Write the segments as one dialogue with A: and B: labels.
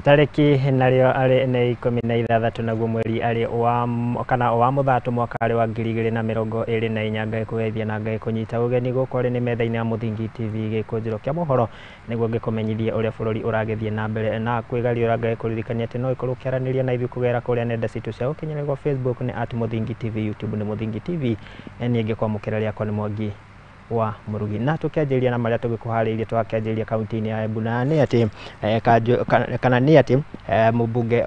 A: Tarĩki narĩo arĩ nĩ 16 naguo mweri arĩ wa kana wa Mũthatũ mwaka arĩ wa 2024. Ngai kũgeithia na Ngai kũnyita ũgeni gũkũ arĩ nĩ metha-inĩ ya Mũthingi TV gĩkũnjĩro kĩa mohoro nĩguo ngĩkũmenyithie ũrĩa bũrũri ũragĩthiĩ na mbere na kwĩgariũra. Ngai kũririkania atĩ no ĩkorwo ũkĩaranĩria na ithuĩ kũgerera kũrĩa nenda citũ cia ũkinyanĩria kwa Facebook nĩ @Mũthingi TV, YouTube nĩ Mũthingi TV. Niĩ ngĩkwamũkĩra rĩakwa nĩ Mwangi wa Murugi. Na tukianjĩrĩria na marĩa tũgĩkũharĩirie, twakĩanjĩrĩria kaunti-inĩ ya Embu na nĩ atĩ kana nĩ atĩ mũmbunge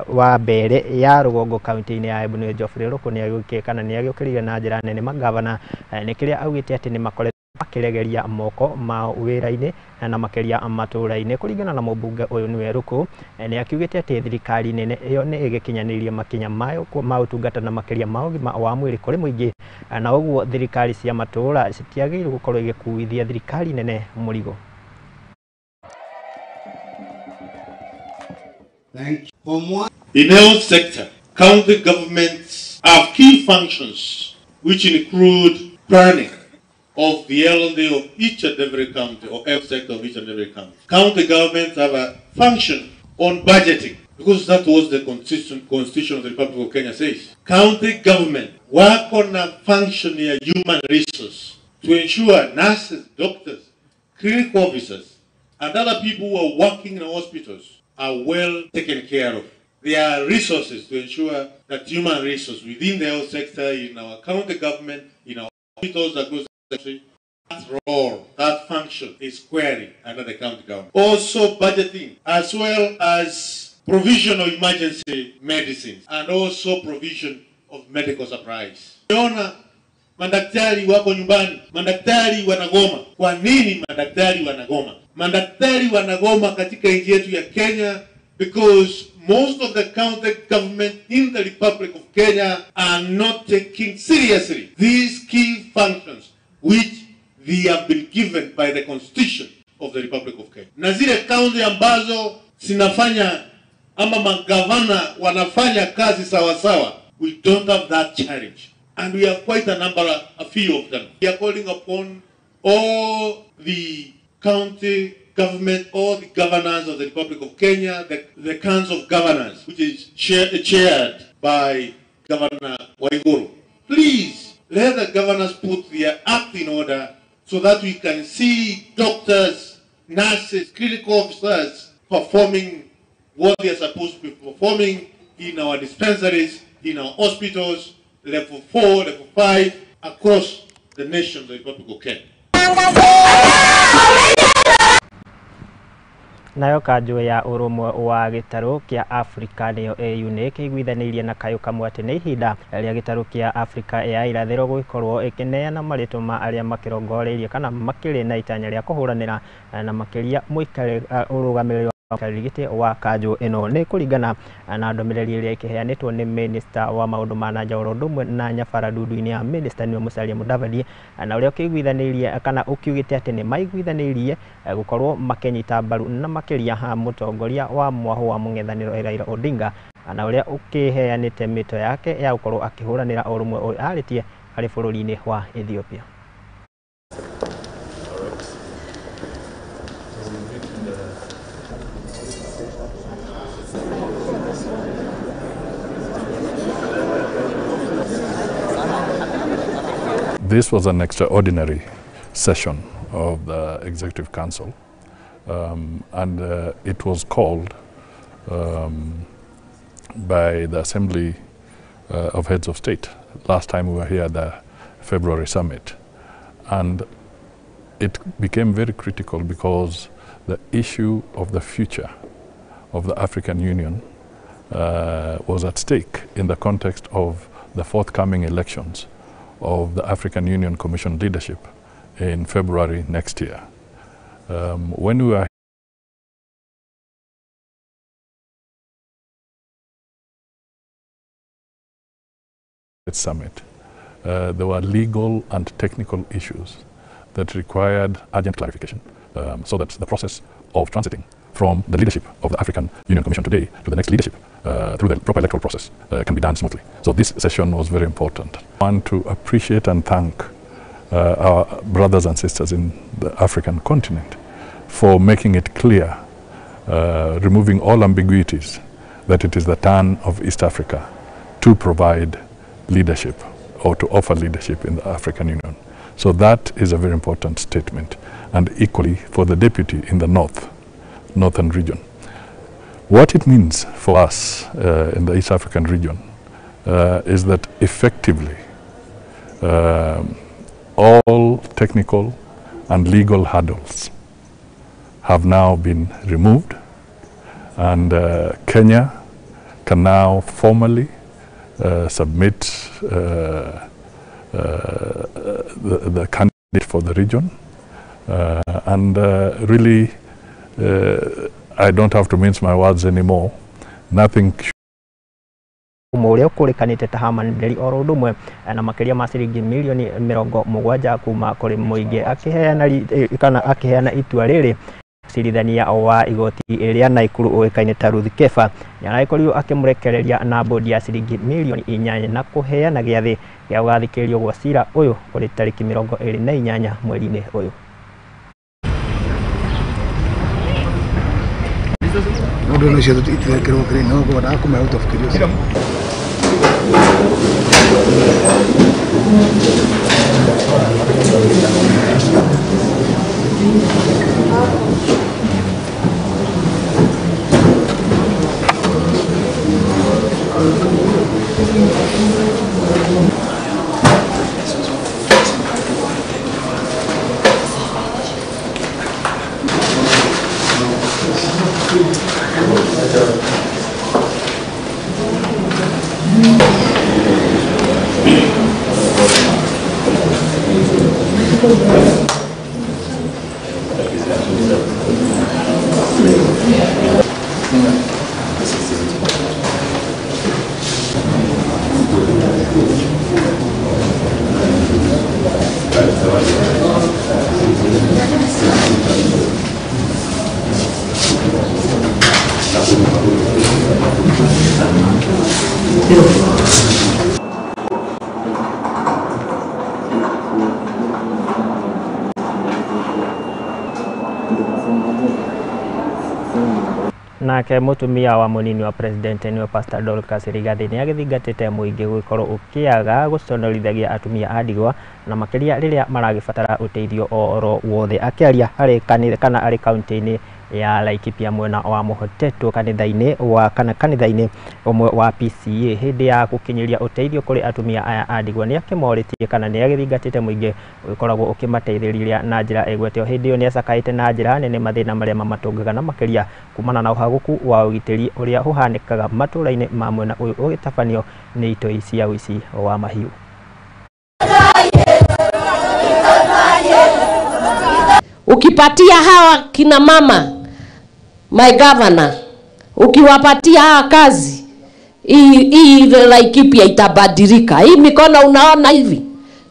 A: wa mbere ya rũgongo kaunti-inĩ ya Embu nĩ Geoffrey Ruku nĩ kana nĩ agĩũkĩrĩire na njĩra nene magavana nĩ kĩrĩa augĩte atĩ nĩ makoretwo makĩregeria moko mao wĩra-inĩ na makĩria matũũra-inĩ. Kũringana na mũmbunge ũyũ nĩwe Ruku, nĩ akiugĩte atĩ thirikari nene ĩyo nĩ ĩgĩkinyanĩirie makinya mayo ma ũtungata na makĩria ma ũgima wa mwĩrĩ kũrĩ mũingĩ, na ũguo thirikari cia matũũra citiagĩrĩirwo gũkorwo igĩkuithia thirikari nene mũrigo.
B: Thank you. In health sector, county governments have key functions which include planning of the L&D of each and every county, or health sector of each and every county. County governments have a function on budgeting, because that was the Constitution of the Republic of Kenya says. County government work on a function here, human resource, to ensure nurses, doctors, clinical officers, and other people who are working in hospitals are well taken care of. There are resources to ensure that human resource within the health sector, in our county government, in our hospitals across the country, that role, that function is squarely under the county government. Also budgeting, as well as provision of emergency medicines and also provision of medical supplies. Tunaona madaktari wako nyumbani, madaktari wanagoma. Kwa nini madaktari wanagoma? Madaktari wanagoma katika nchi yetu ya Kenya because most of the county government in the Republic of Kenya are not taking seriously these key functions which they have been given by the Constitution of the Republic of Kenya. Na zile county ambazo zinafanya ama magavana wanafanya kazi sawa sawa, we don't have that challenge. And we have quite a number, a few of them. We are calling upon all the county government, all the governors of the Republic of Kenya, the Council of Governors, which is chaired by Governor Waiguru. Please, let the governors put their act in order so that we can see doctors, nurses, clinical officers performing what they are supposed to be performing in our dispensaries, in our hospitals, level 4, level 5, across the nation of the Republic of Kenya.
A: Nayo kanjũ ya ũrũmwe wa gĩtarũ kĩa Afrika nĩyo AU nĩ ĩkĩiguithanĩirie na kayũ kamwe atĩ nĩ ihinda rĩa gĩtarũ kĩa Afrika ya irathĩro gũgĩkorwo ĩkĩneana marĩtwa ma arĩa makĩrongoreirie kana makĩrĩ na itanya rĩa kũhũranĩra na makĩria ũrũgamĩrĩri wa gĩtĩ wa kanjũ ĩno. Nĩ kũringana na ndũmĩrĩri ĩrĩa ĩkĩheanĩtwo nĩ minista wa maũndũ ma na nja oro ũndũ ũmwe na nyabara ndundu-inĩ ya minista nĩwe Musalia Mudavadi, na ũrĩa ũkĩiguithanĩirie kana ũkiugĩte atĩ nĩ maiguithanĩirie gũkorwo makĩnyita mbaru na makĩria mũtongoria wa mwahũ wa mũng'ethanĩro Raila Odinga, na ũrĩa ũkĩheanĩte mĩto yake ya gũkorwo akĩhũranĩra ũrũmwe ũyũ arĩtie harĩ bũrũri-inĩ wa Ethiopia.
C: This was an extraordinary session of the Executive Council, and it was called by the Assembly of Heads of State last time we were here at the February summit. And it became very critical because the issue of the future of the African Union was at stake in the context of the forthcoming elections of the African Union Commission leadership in February next year. When we were at summit, there were legal and technical issues that required urgent clarification so that the process of transiting from the leadership of the African Union Commission today to the next leadership through the proper electoral process can be done smoothly. So this session was very important. I want to appreciate and thank our brothers and sisters in the African continent for making it clear removing all ambiguities that it is the turn of East Africa to provide leadership or to offer leadership in the African Union. So that is a very important statement, and equally for the deputy in the northern region. What it means for us in the East African region is that effectively all technical and legal hurdles have now been removed, and Kenya can now formally submit the candidate for the region, and really I don't have to mince my words anymore. Nothing
A: ũrĩa ũkũrĩkanĩte ta Herman Nderi oro ũndũ ũmwe na makĩria ma ciringi milioni 70 kuma kũrĩ mũingĩ. Akĩheana kana akĩheana itua rĩrĩ, cirithania wa igoti rĩa Naikuru ũĩkaine ta Ruth Kefa nĩaragĩkorirwo akĩmũrekereria na bodi ya ciringi milioni 8 na kũheana gĩathĩ gĩa gũgathikĩrĩrio gwa cira ũyũ kũrĩ tarĩki 28 mweri-inĩ ũyũ. Nake mutumia wa munini wa president niwe Pastor Dorcas Rigathi ni agithingatite muingi gukorwo ukiaga guconorithagia atumia a ndigwa na makiria riria maragibatara uteithio oro wothe. Akiaria hari kanitha kana ari kaunti-ini ya Laikipia mwena wa Muhotetwo kanitha-ini wa kana kanitha-ini umwe wa PCA hindi ya gukinyiria uteithio kuri atumia aya a ndigwa ni akimoritie kana ni agithingatite muingi ukoragwo ukimateithĩrĩria na njira ĩgwetio. Hindi iyo ni acakaite na njira nene mathina maria mamatungaga na makiria kumana na uhaguku wa ugitiri uria uhanikaga matũra-inĩ ma mwena uyu ugitabanio ni itoi cia ũici wa mahiũ.
D: Ukipatia hawa kina mama, my governor, ukiwapatia hawa kazi, hii Laikipia itabadilika. Hii mikono unaona hivi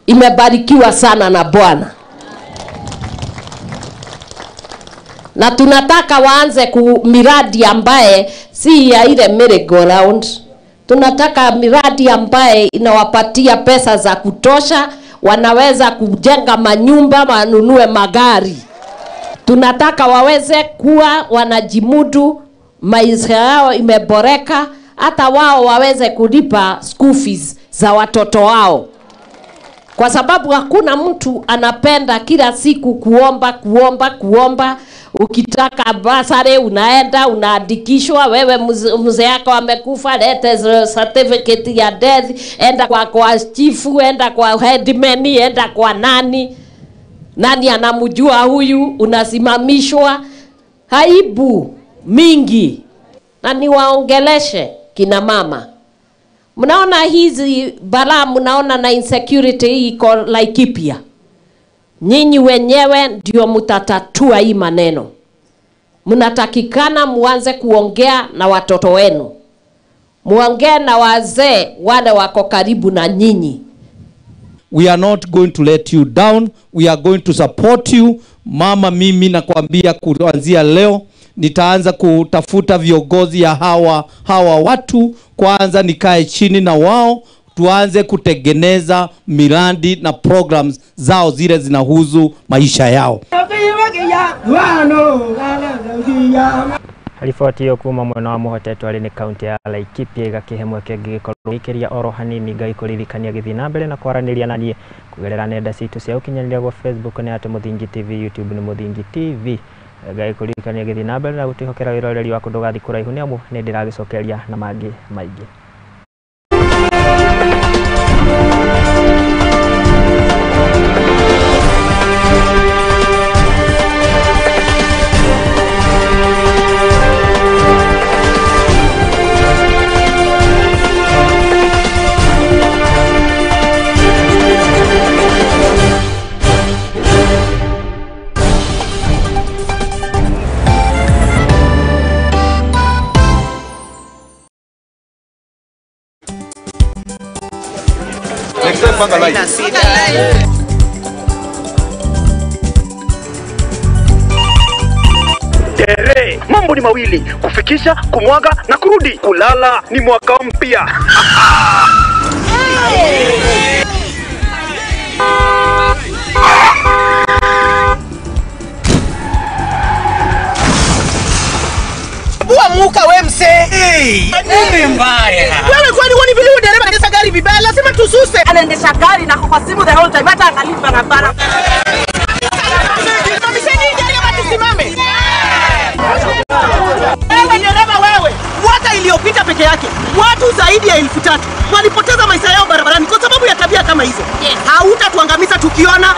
D: imebarikiwa sana na Bwana. Na tunataka waanze ku miradi ambaye si ya ile merry-go round. Tunataka miradi ambaye inawapatia pesa za kutosha, wanaweza kujenga manyumba, wanunue magari. Tunataka waweze kuwa wanajimudu, maisha yao imeboreka, hata wao waweze kulipa school fees za watoto wao. Kwa sababu hakuna mtu anapenda kila siku kuomba, kuomba, kuomba. Ukitaka basari unaenda, unaandikishwa, wewe mzee yako amekufa, lete certificate ya death, enda kwa chifu, enda kwa headman, enda kwa nani. Nani anamjua huyu, unasimamishwa. Aibu mingi. Na niwaongeleshe kina mama. Mnaona hizi balaa, mnaona na insecurity hii iko Laikipia. Nyinyi wenyewe ndio mtatatua hii maneno. Mnatakikana muanze kuongea na watoto wenu. Muongee na wazee wale wako karibu na nyinyi.
E: We are not going to let you down. We are going to support you. Mama, mimi nakwambia kuanzia leo nitaanza kutafuta viongozi ya hawa watu. Kwanza nikae chini na wao, tuanze kutengeneza miradi na programs zao zile zinahusu maisha yao.
A: Riboti ĩyo kuma mwena wa Mũhotetwo arĩ nĩ kaunti ya Laikipia ĩgakĩhe mweke ngĩgĩkorwo gĩkĩria oro hanini. Ngagĩkũririkania gĩthiĩ na mbere na kwaranĩria na niĩ kũgerera nenda citũ cia ũkinyanĩria gwa Facebook nĩ atĩ Mũthingi TV, YouTube nĩ Mũthingi TV. Ngagĩkũririkania gĩthiĩ na mbere na gũtwĩhokera wĩroreri waku, ndũgathiĩ kũraihu nĩ amu nĩ ndĩragĩcokeria na mangĩ maingĩ.
F: Tere, mambo ni mawili: kufikisha, kumwaga na kurudi. Kulala ni mwaka mpya.
G: Muka we mse.
F: Hey, nini mbaya?
G: Wewe kwani huoni vile huyu dereva anaendesha gari vibaya? Lazima tususe.
H: Anaendesha gari na kwa simu the whole time, hata angalii barabara.
G: Simamisheni hii gari ama tusimame? Wewe dereva wewe, mwaka iliyopita peke yake watu zaidi ya 3000 walipoteza maisha yao barabarani kwa sababu ya tabia kama hizo. Hautatuangamiza tukiona.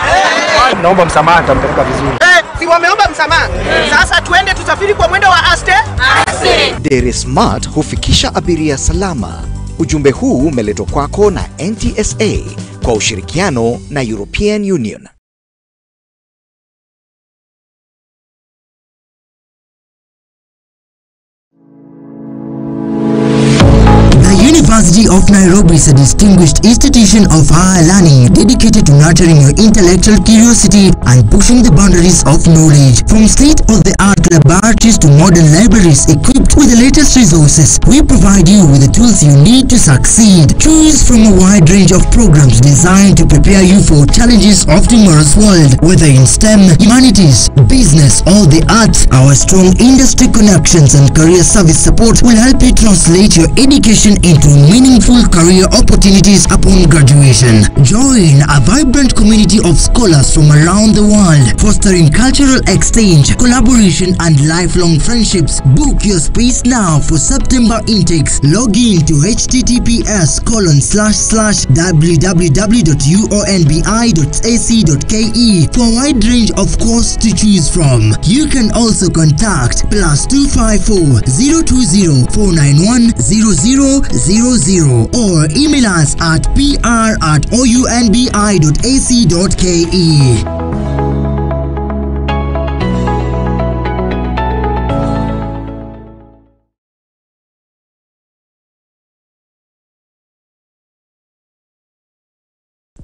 I: Naomba msamaha, nitampeleka vizuri.
G: Si wameomba msamaha. Sasa tuende tusafiri kwa mwendo wa aste.
J: Dere Smart hufikisha abiria salama. Ujumbe huu umeletwa kwako na NTSA kwa ushirikiano na European Union.
K: University of Nairobi is a distinguished institution of higher learning dedicated to nurturing your intellectual curiosity and pushing the boundaries of knowledge. From state-of-the-art laboratories to modern libraries equipped with the latest resources, we provide you with the tools you need to succeed. Choose from a wide range of programs designed to prepare you for challenges of tomorrow's world, whether in STEM, humanities, business, or the arts. Our strong industry connections and career service support will help you translate your education into meaningful career opportunities upon graduation. Join a vibrant community of scholars from around the world, fostering cultural exchange, collaboration, and lifelong friendships. Book your space now for September intakes. Log in to https://www.uonbi.ac.ke for a wide range of courses to choose from. You can also contact +254 020 491 0000 or email us at pr@ounbi.ac.ke.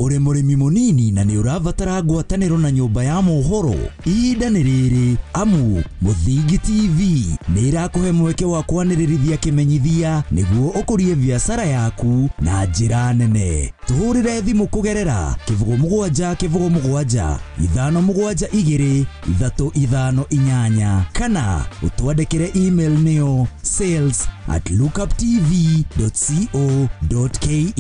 L: Uri murimi munini na ni urabatara ngwataniro na nyumba ya mohoro, ihinda ni riri amu Muthingi TV ni irakuhe mweke wa kwanĩrĩrithia kĩmenyithia nĩguo ũkũrie biacara yaku na njĩra nene. Tũhũrĩre thimũ kũgerera 07 07 572 358 kana ũtwandĩkĩre email nĩyo sales@lookuptv.co.ke.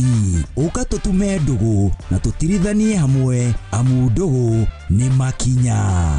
L: Ũka tũtume ndũgũ na tũtirithanie hamwe amu ndũgũ nĩ makinya.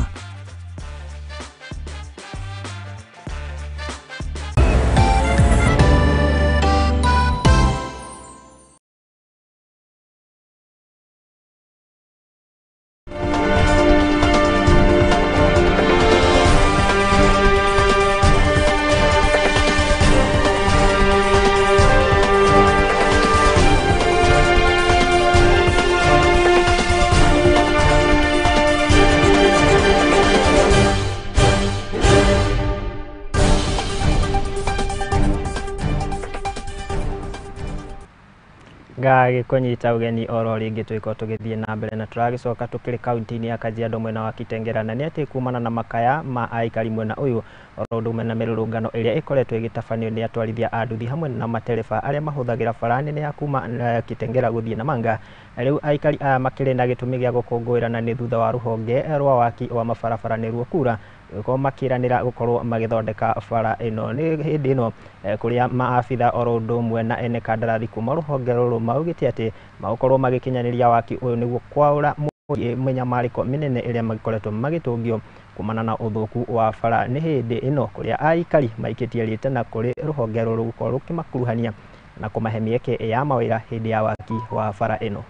A: Ngagĩkũnyita ũgeni oro rĩngĩ tũgĩkorwo tũgĩthiĩ na mbere na tũragĩcoka tũkĩrĩ kaunti-inĩ ya Kajiado mwena wa Kitengela, na nĩ atĩ kumana na makaya ma aikari mwena ũyũ oro ũndũ ũmwe na mĩrũrũngano ĩrĩa ĩkoretwo ĩgĩtabanio nĩ atwarithia a nduthi hamwe na matereba arĩa mahũthagĩra bara nene ya kuma Kitengela gũthiĩ Namanga. Rĩu aikari aya makĩrĩ na gĩtũmi gĩa gũkũngũĩra na nĩ thutha wa rũhonge rwa waki wa mabarabara nĩruo KURA Gũkorwo makĩranĩra gũkorwo magĩthondeka bara ĩno. Nĩ hĩndĩ ĩno kũrĩa maabitha oro ũndũ ũmwe na ene kandarathi kuma rũhonge rũrũ maugĩte atĩ magũkorwo magĩkinyanĩria waki ũyũ nĩguo kwaũra mĩnyamarĩko mĩnene ĩrĩa magĩkoretwo magĩtũngio kumana na ũthũku wa bara. Nĩ hĩndĩ ĩno kũrĩa aikari maikĩtie rĩtana kũrĩ rũhonge rũrũ gũkorwo rũkĩmakuruhania na kũmahe mĩeke ya mawĩra hĩndĩ ya waki wa bara ĩno.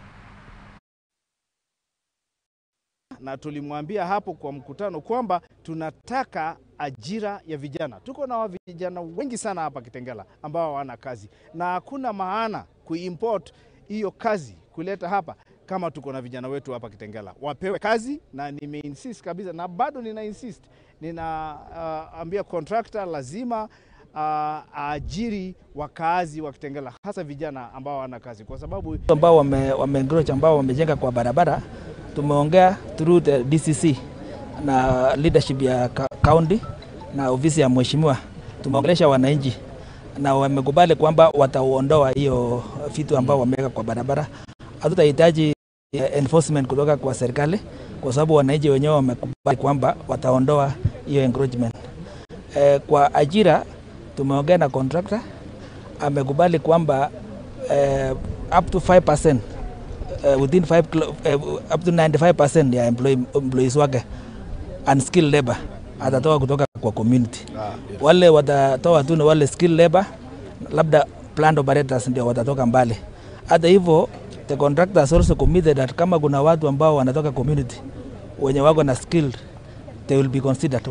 M: Na tulimwambia hapo kwa mkutano kwamba tunataka ajira ya vijana. Tuko na vijana wengi sana hapa Kitengela ambao hawana kazi, na hakuna maana kuimport hiyo kazi kuleta hapa kama tuko na vijana wetu hapa Kitengela. Wapewe kazi, na nimeinsist kabisa na bado nina insist, ninaambia contractor lazima aajiri wakazi wa Kitengela, hasa vijana ambao hawana kazi, kwa sababu
N: ambao wame ambao wamejenga kwa barabara. Tumeongea through the DCC na leadership ya county na ofisi ya mheshimiwa. Tumeongelesha wananchi na wamekubali kwamba watauondoa hiyo vitu ambao wameweka kwa barabara. Hatutahitaji enforcement kutoka kwa serikali kwa sababu wananchi wenyewe wamekubali kwamba wataondoa hiyo encroachment. Kwa ajira tumeongea na contractor, amekubali kwamba up to 5%, within 5 up to 95% ya employees wake unskilled labor atatoa kutoka kwa community. Yes. Wale watatoa tu ni wale skilled labor, labda plant operators ndio watatoka mbali. Hata hivyo the contractors also committed that kama kuna watu ambao wanatoka community wenye wako na skilled, they will be considered,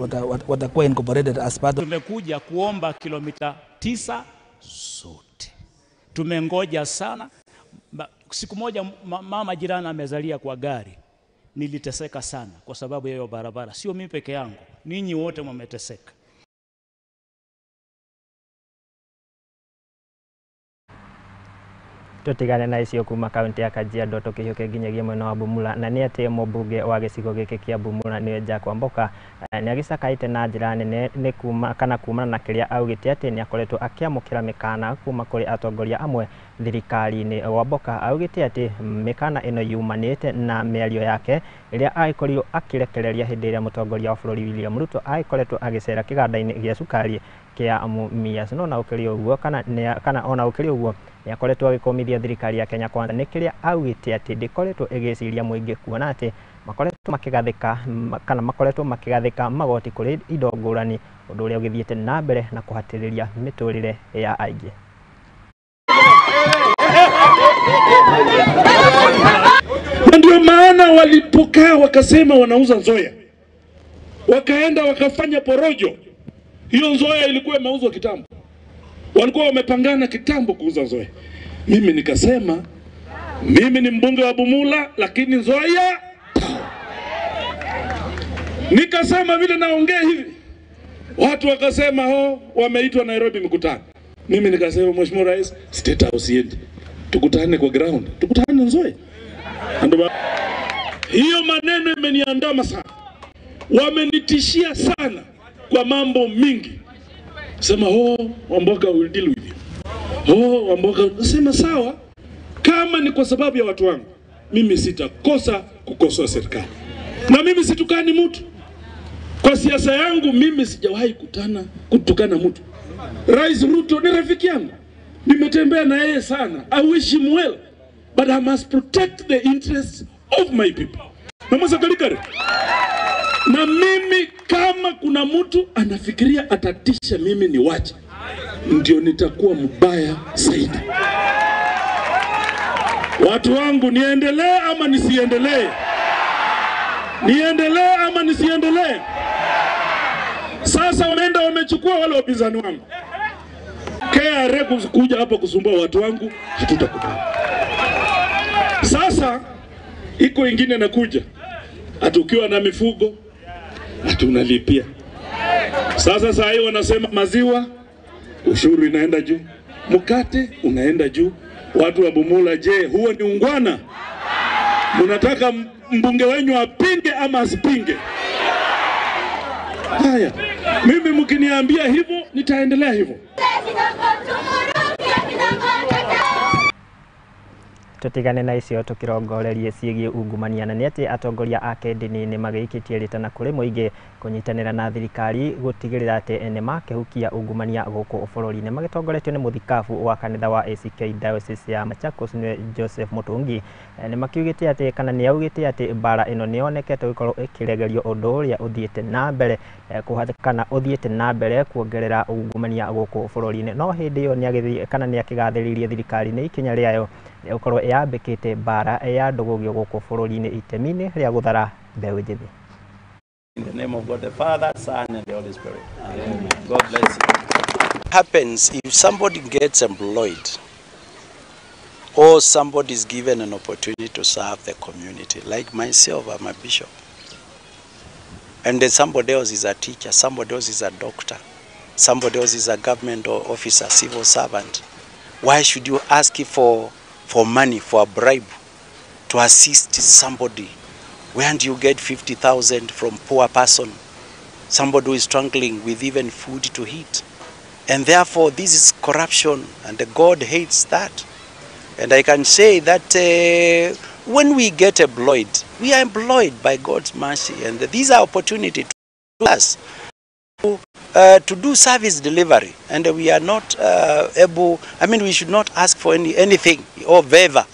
N: watakuwa incorporated as part.
O: Tumekuja kuomba kilomita 9 zote. Tumengoja sana. Siku moja mama jirani amezalia kwa gari. Niliteseka sana kwa sababu ya hiyo barabara. Sio mimi peke yangu, ninyi wote mmeteseka.
A: Tutigane na icio kuma kaunti ya Kajiado tukihiũke nginyagia mwena wa Bumula, na nĩ atĩ mũmbunge wa gĩcigo gĩkĩ kĩa Bumula nĩwe Jack Wamboka nĩ agĩcakaĩte na njĩra nene nĩ kuma kana kumana na kĩrĩa augĩte atĩ nĩ akoretwo akĩamũkĩra mĩkana kuma kũrĩ atongoria amwe thirikari-inĩ. Wamboka augĩte atĩ mĩkana ĩno yumanĩte na mĩario yake ĩrĩa agĩkorirwo akĩrekereria hĩndĩ ĩrĩa mũtongoria wa bũrũri William Ruto agĩkoretwo agĩcera kĩganda-inĩ gĩa cukari kĩa Mumias. No na ũkĩrĩ ũguo kana ona ũkĩrĩ ũguo nĩ akoretwo agĩkũmithia thirikari ya Kenya Kwanza nĩ kĩrĩa augĩte atĩ ndĩkoretwo ĩgĩciria mũingĩ kuona atĩ makoretwo makĩgathĩka kana makoretwo makĩgathĩka magoti kũrĩ indo ngũrani, ũndũ ũrĩa ũgĩthiĩte na mbere na kũhatĩrĩria mĩtũrĩre ya aingĩ.
P: Na ndio maana walipokaa wakasema wanauza Nzoia, wakaenda wakafanya porojo. Hiyo Nzoia ilikuwa imeuzwa kitambo, walikuwa wamepangana kitambo kuuza Nzoia. Mimi nikasema mimi ni mbunge wa Bumula, lakini Nzoia. Nikasema vile naongea hivi, watu wakasema ho, wameitwa Nairobi mkutano. Mimi nikasema Mheshimiwa Rais, State House yendi, tukutane kwa ground, tukutane Nzoia. Hiyo maneno imeniandama sana, wamenitishia sana kwa mambo mingi. Sema oh, Wamboka will deal with you. Oh, Wamboka. Sema sawa, kama ni kwa sababu ya watu wangu, mimi sitakosa kukosoa serikali. Na mimi situkani mtu. Kwa siasa yangu mimi sijawahi kutukana mtu. Rais Ruto ni rafiki yangu. Nimetembea na yeye sana. I wish him well, but I must protect the interests of my people. Na mimi kama kuna mtu anafikiria atatisha mimi niwache, ndio nitakuwa mbaya zaidi. Watu wangu, niendelee ama nisiendelee? Niendelee ama nisiendelee? Sasa wameenda wamechukua wale wapinzani wangu. KRA kuja hapa kusumbua watu wangu, hatutakubali. Sasa iko ingine nakuja, atukiwa na mifugo hatunalipia. Sasa saa hii wanasema maziwa ushuru inaenda juu, mkate unaenda juu. Watu wa Bumula, je, huo ni ungwana? Mnataka mbunge wenu apinge ama asipinge? Haya, mimi mkiniambia hivyo nitaendelea hivyo.
A: Tutigane na icio tukirongorerie ciĩgiĩ ungumania na nĩ atĩ atongoria a kĩndini nĩ magĩikĩtie rĩtana kũrĩ mũingĩ kũnyitanĩra na thirikari gũtigĩrĩra atĩ nĩ makĩhukia ungumania gũkũ bũrũri-inĩ. Magĩtongoretio nĩ mũthikabu wa kanitha wa ACK Diocese ya Machakos nĩwe Joseph Mutungi, nĩ makiugĩte atĩ kana nĩ augĩte atĩ mbara ĩno nĩ yonekete gũkorwo ĩkĩregerio ũndũ ũrĩa ũthiĩte na mbere kana ũthiĩte na mbere kuongerera ungumania gũkũ bũrũri-inĩ. No hĩndĩ ĩyo nĩ kana nĩ akĩgathĩrĩirie thirikari nĩ ikinya rĩayo gũkorwo yambĩkĩte mbara ya ndũgũgio gũkũ bũrũri-inĩ itemi-inĩ rĩa gũthara mbeũ njĩthĩ.
Q: In the name of God the Father, Son, and the Holy Spirit. Amen. God bless you. Happens if somebody gets employed or somebody is given an opportunity to serve the community. Like myself, I'm a bishop. And then somebody else is a teacher, somebody else is a doctor, somebody else is a government officer, civil servant. Why should you ask for money, for a bribe, to assist somebody? Where do you get 50,000 from poor person? Somebody who is struggling with even food to eat. And therefore, this is corruption, and God hates that. And I can say that when we get employed, we are employed by God's mercy. And these are opportunities to us to do service delivery. And we are not able, I mean, we should not ask for anything or favor.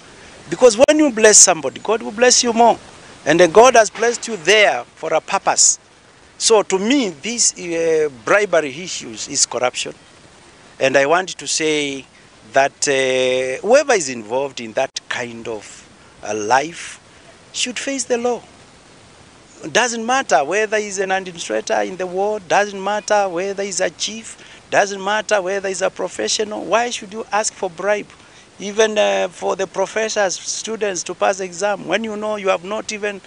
Q: Because when you bless somebody, God will bless you more. And then God has blessed you there for a purpose. So to me, these bribery issues is corruption. And I want to say that whoever is involved in that kind of life should face the law. It doesn't matter whether he's an administrator in the ward, doesn't matter whether he's a chief, doesn't matter whether he's a professional. Why should you ask for bribe? Even for the professors, students to pass exam, when you know you have not even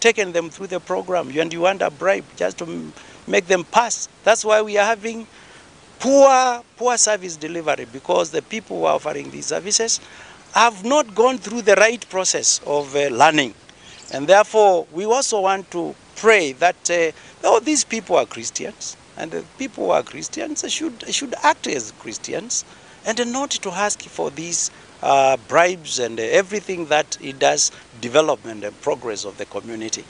Q: taken them through the program, and you want a bribe just to make them pass. That's why we are having poor service delivery, because the people who are offering these services have not gone through the right process of learning. And therefore, we also want to pray that these people are Christians, and the people who are Christians should act as Christians, and not to ask for these bribes and everything that it does development and progress of the community.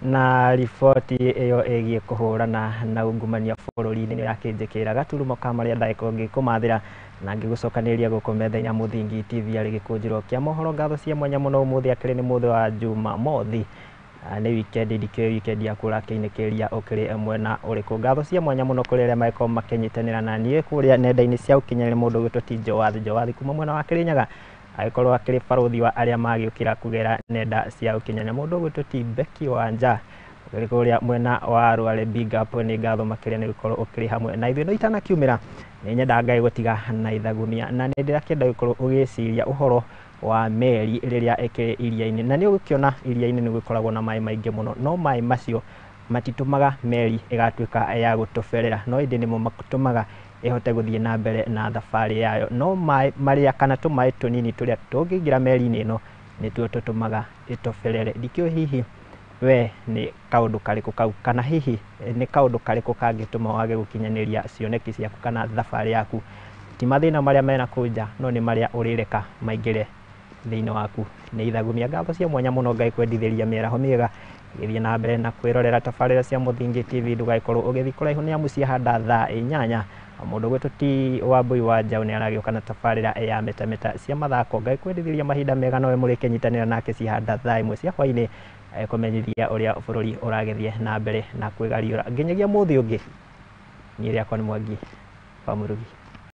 A: Na riboti ĩyo ĩgiĩ kũhũrana na ungumania bũrũri-inĩ nĩ yakĩnjĩkĩra gaturumo ka marĩa ndagĩka ngĩkũmathĩra na ngĩgũcokanĩrĩria gũkũ metha-inĩ ya Mũthingi TV arĩ gĩkũnjĩro kĩa mohoro. Ngatho cia mwanya mũno ũmũthĩ akĩrĩ nĩ mũthĩ wa Jumamothi, nĩ weekend, ndikĩũĩ weekend yaku ũrakĩinĩkĩria ũkĩrĩ mwena ũrĩkũ. Ngatho cia mwanya mũno kũrĩ arĩa magĩkorwo makĩnyitanĩra na niĩ kũrĩa nenda-inĩ cia ũkinyanĩria, mũndũ ũgwĩtwo ti Jowathi Jowathi kuma mwena wa Kĩrĩnyaga agĩkorwo akĩrĩ barũthi wa arĩa magĩũkĩra kũgera nenda cia ũkinyanĩria, mũndũ ũgwĩtwo ti Becky Wanja ũkĩrĩ kũrĩa mwena wa Rware. Big up, nĩ ngatho makĩria nĩ gũkorwo ũkĩrĩ hamwe na ithuĩ. No itanakiumĩra nĩ nyendaga Ngai gũtiga na ithagumia, na nĩ ndĩrakĩenda gũkorwo ũgĩciria ũhoro wa meri rĩrĩa ĩkĩrĩ iria-inĩ, na nĩ ũgũkĩona iria-inĩ nĩ gũkoragwo na maĩ maingĩ mũno, no maĩ macio matitũmaga meri ĩgatuĩka ya gũtoberera, no ĩndĩ nĩmo matũmaga ĩhote gũthiĩ na mbere na thabarĩ yayo. No maĩ marĩa kana tũmaĩ tũnini tũrĩa tũngĩingĩra meri-inĩ ĩno nĩtuo tũtũmaga ĩtoberere. Ndikĩũĩ hihi we nĩ kaũndũ karĩkũ kau, kana hihi nĩ kaũndũ karĩkũ kangĩtũma wage gũkinyanĩria cioneki ciaku kana thabarĩ yaku. Ti mathĩna marĩa mena kũu nja, no nĩ marĩa ũrĩreka maingĩre thĩinĩ waku. Nĩ ithagumia. Ngatho cia mwanya mũno Ngai kwendithĩria mĩaraho mĩega. Gĩthiĩ na mbere na kwĩrorera tabarĩra cia Mũthingi TV, ndũgagĩkorwo ũgĩthiĩ kũraihu nĩ amu ciahanda thaa 8. Mũndũ ũgwĩtwo ti Wambui wa Njaũ nĩ aragĩũka na tabarĩra ya metameta cia mathako. Ngai kwendithĩria mahinda mega, nowe mũrĩkĩnyitanĩra nake cihanda thaa 1 cia hwainĩ kũmenyithia ũrĩa bũrũri ũragĩthiĩ na mbere na kwĩgariũra. Nginyagia mũthĩ ũngĩ, niĩ rĩakwa nĩ Mwangi wa Mũrugi.